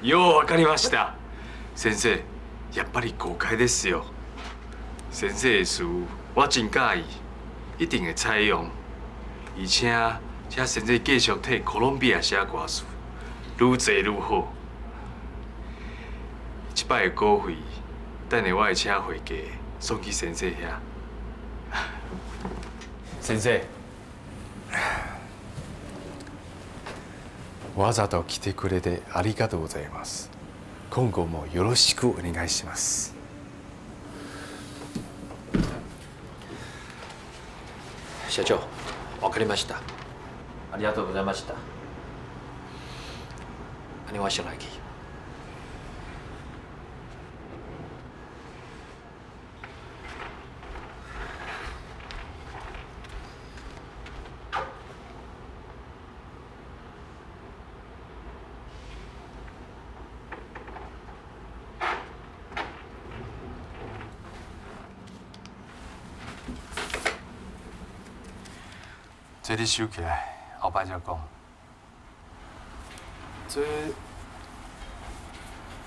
ようわかりました。先生、やっぱり誤解ですよ。先生的词我真佮意，一定会采用。而且，请先生继续替哥伦比亚写歌词，愈济愈好。这摆的稿费，等下我会请会计送去先生遐。先生，わざと来てくれてありがとうございます。今後もよろしくお願いします。社長、わかりました。ありがとうございました。按呢我先來去。這你收起來，後擺才講。這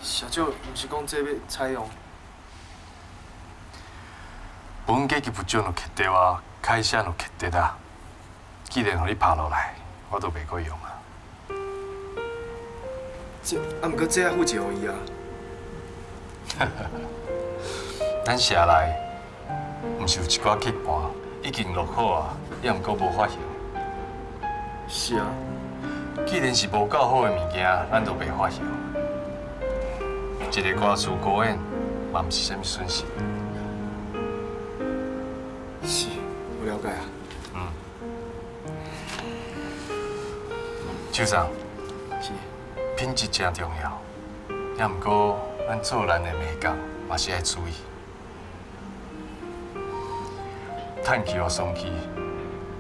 社長，毋是講這欲採用？本計部長の決定は會社の決定だ。既然予你拍落來，我就袂閣用啊。這啊，毋過這愛付錢予伊啊。咱社內毋是有一寡劇盤已經錄好啊，猶毋過無發行。是啊。既然是無夠好的物件，咱就袂發行。一个歌詞歌演嘛，毋是啥物損失。是，我了解啊。嗯。秋生。是。品質誠重要，猶毋過咱做人的美感嘛是愛注意。趁去予爽去，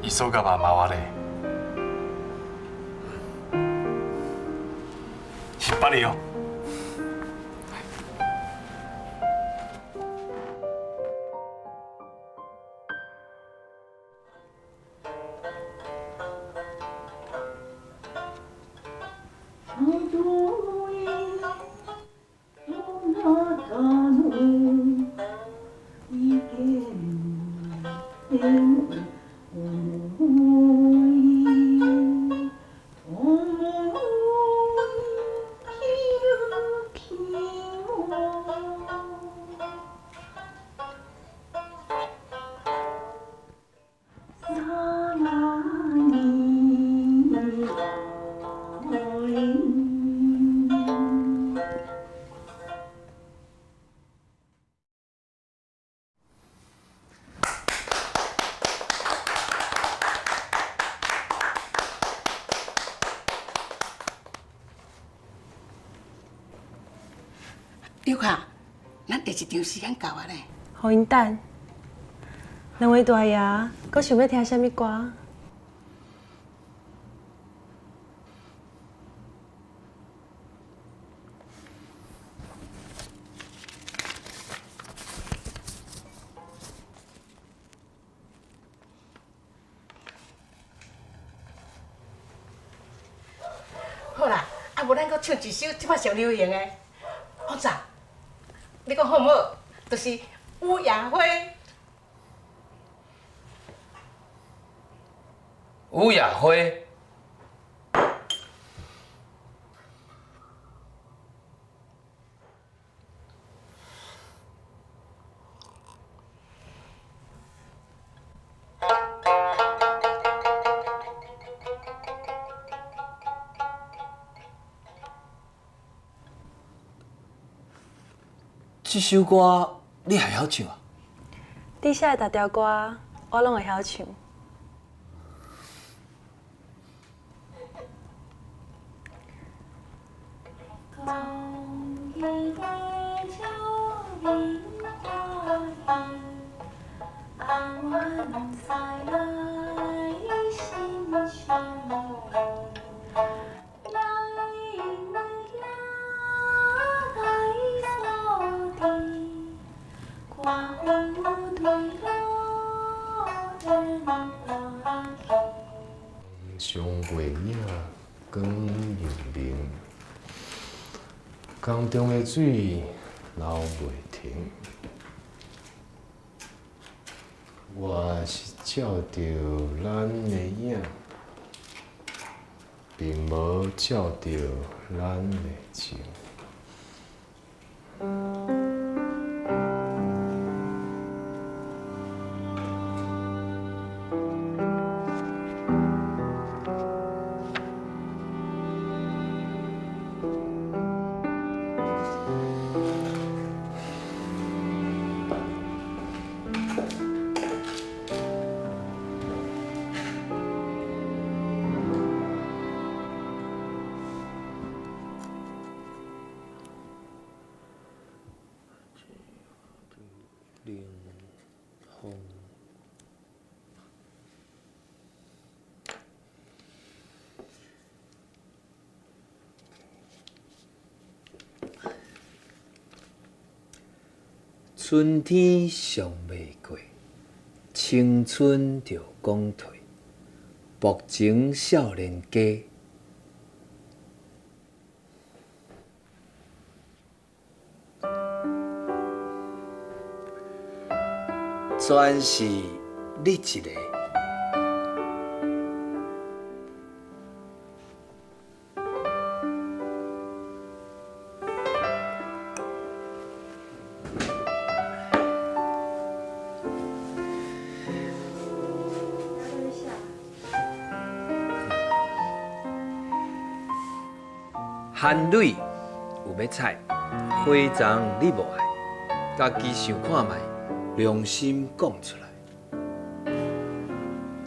急がば回れ。引っ張れよ。你看，咱第一場時間到啊咧。予𪜶等。兩位大爺，閣想欲聽啥物歌？好啦，啊無咱閣唱一首這擺上流行的，王總，你講好毋好？就是《烏鴉花》。烏鴉花。這首歌你還曉唱啊？你寫的逐條歌，我攏會曉唱。上月影，光明明，江中的水流袂停，我是照著咱的影，并無照著咱的情。春天尚未过，青春就讲退，薄情少年家。全是你一个。番蕊有欲采，花丛你无爱，家己想看覓，良心讲出来。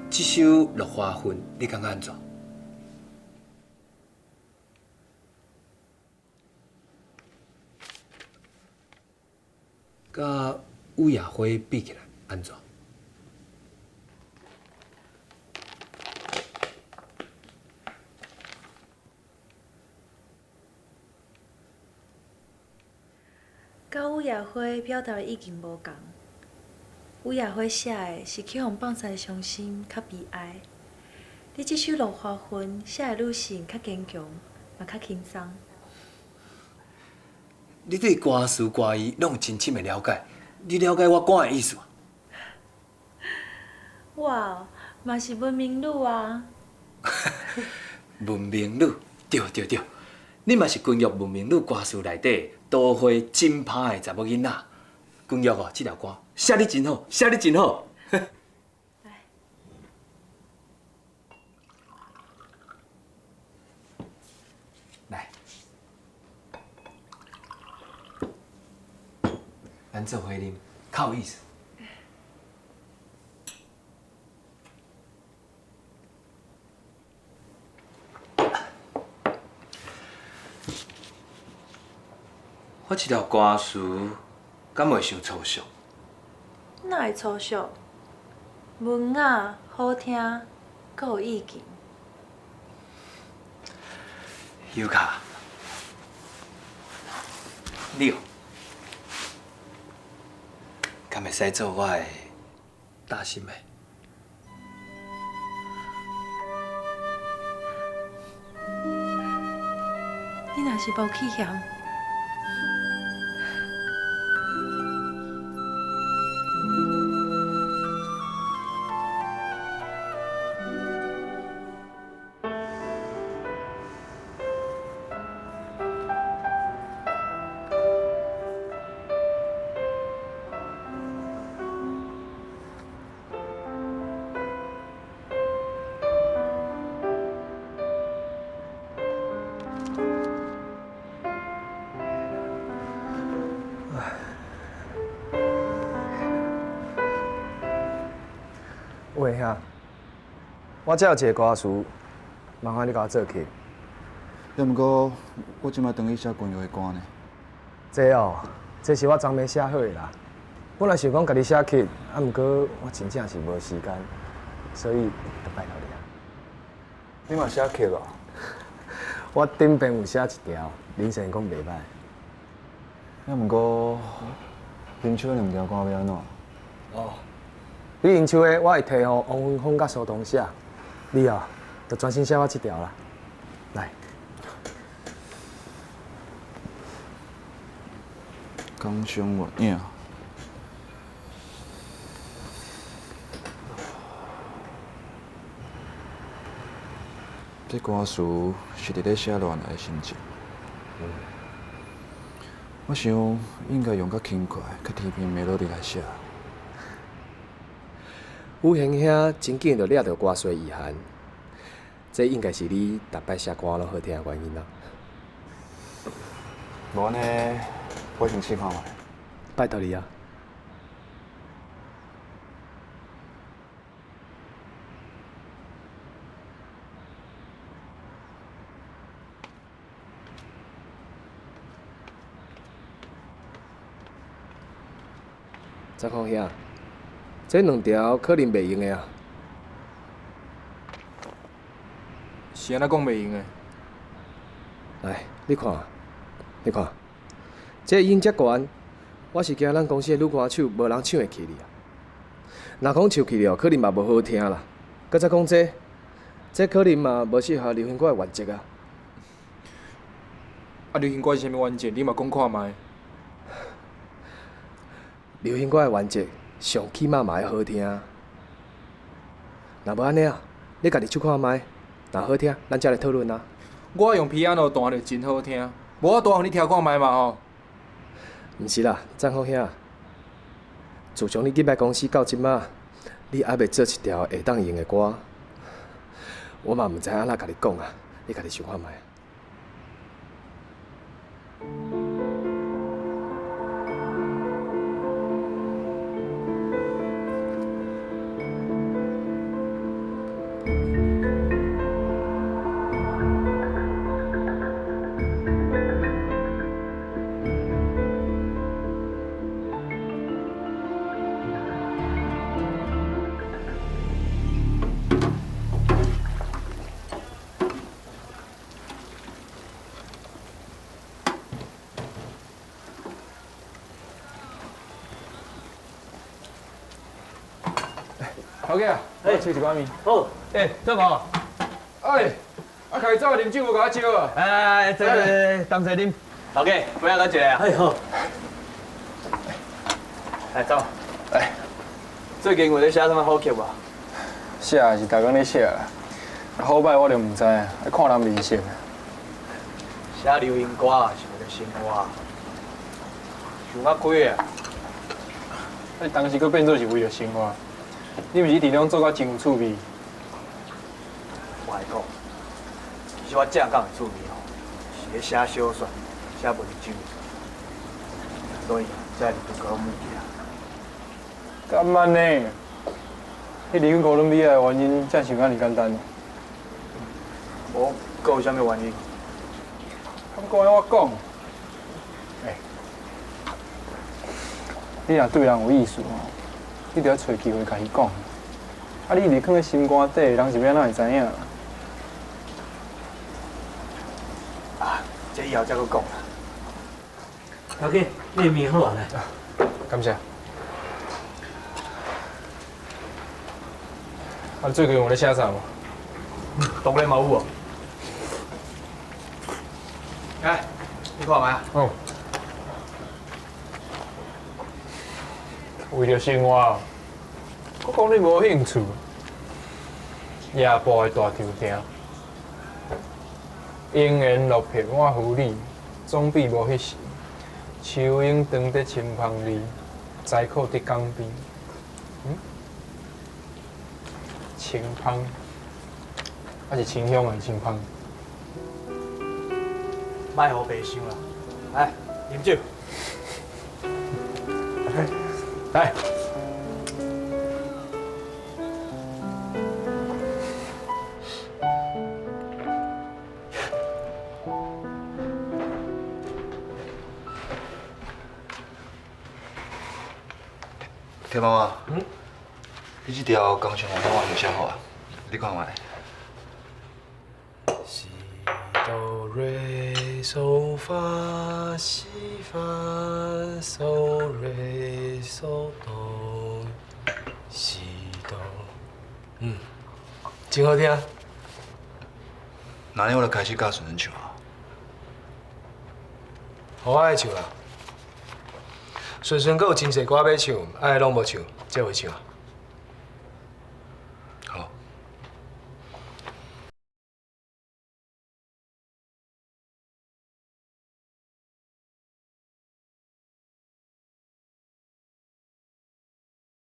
這首《落花分》，你感覺按怎？佮雨夜花比起來，按怎？佮雨夜花表達的意境無仝。雨夜花寫的是去予人放屎的傷心，較悲哀。你這首《落花分》寫的女性較堅強，嘛較輕鬆。你對歌詞歌意攏有真深的了解，你了解我歌的意思無？我嘛是文明女啊。文明女，對對對，你嘛是軍樂文明女歌詞內底都會真拍的查某囡仔。軍樂哦，這條歌寫得真好，寫得真好。來，來，咱做伙啉，較有意思。我這條歌詞敢袂傷粗俗？哪會粗俗？文雅好聽，閣有意境。尤卡，你哦，敢會使做我的大心的？你若是無去嫌。喂兄，我這有一个歌词，麻烦你共我做曲。也毋过，我这摆转去写军乐的歌呢。这哦，这是我昨暝写好的啦。本来想讲家己写曲，啊，毋过我真正是无时间，所以就拜托你啊。你嘛写曲哦？我顶边有写一条，林先生讲袂歹。也毋过，林秋两条歌欲按怎？哦。李林秋的，我會提予王文峰佮苏东写，你哦，就專心寫我這條啦。來，江上月影。这歌词是伫咧写恋爱的心情。我想应该用较轻快、较甜蜜的 melody 来写。宇贤兄真紧就掠著歌词意涵，这应该是你逐摆写歌拢好听的原因啦。无按呢，我先试看觅。拜托你啊！张空兄，这两条可能袂用的啊。是按怎讲袂用的？来，你看，你看，这音遮悬，我是惊咱公司的女歌手无人唱会起哩啊。若讲唱起了，可能嘛无好听啦。阁再讲这，这可能嘛无适合流行歌的原则啊。啊，流行歌是啥物原则？你嘛讲看觅。流行歌的原则，上起码嘛爱好听。若无按呢啊，你家己唱看觅，若好听，咱才来讨论啊。我用 piano 弹就真好听，无我弹予你听看觅嘛吼。毋是啦，张好兄，自从你入来公司到这马，你犹未做一条会当用的歌，我嘛毋知按怎共你讲啊，你家己想看觅。头家，我切一寡面。好。欸，郑鹏。哎，啊，家己走去啉酒无共我招啊？哎，这这，当谢啉。头家，不要搁一个啊。哎好。来走。来。最近有咧写啥物好曲无？写是逐工咧写啦，好歹我就毋知啊，爱看人面色。写流行歌是为了生活，想较开啊。你当时阁变做是为了生活？你毋是一直拢做甲真有趣味？我来讲，其实我正港的趣味吼，是咧写小说、写文章，所以才会离哥姆去啊。敢按呢？你离开哥伦比亚的原因，才想按呢简单？无，阁有啥物原因？敢讲我讲，欸，你若对人有意思吼，你著爱揣机会共伊讲。啊，你一直囥咧心肝底，人是欲按怎会知影？啊，这以后再阁讲啦。头家，你的面好啊来。感谢。啊，你最近有咧写啥无？当然嘛有哦。来，你看觅啊？哦。为著生活，阁讲你无兴趣。夜半的大潮亭，永缘落魄满湖里，总比无彼时。树影长伫清芳里，财库伫江边。嗯？清芳，还是清香还是清芳？莫予白想啦，来，饮酒。来。天妈妈，嗯，你这条工程我还没写好啊，你看觅。西哆瑞嗦发西发嗦瑞嗦哆西哆，嗯，真好听。那呢，我就开始教孙孙唱啊。予我来唱啦。顺顺阁有真濟歌欲唱，啊，彼攏無唱，這會唱啊？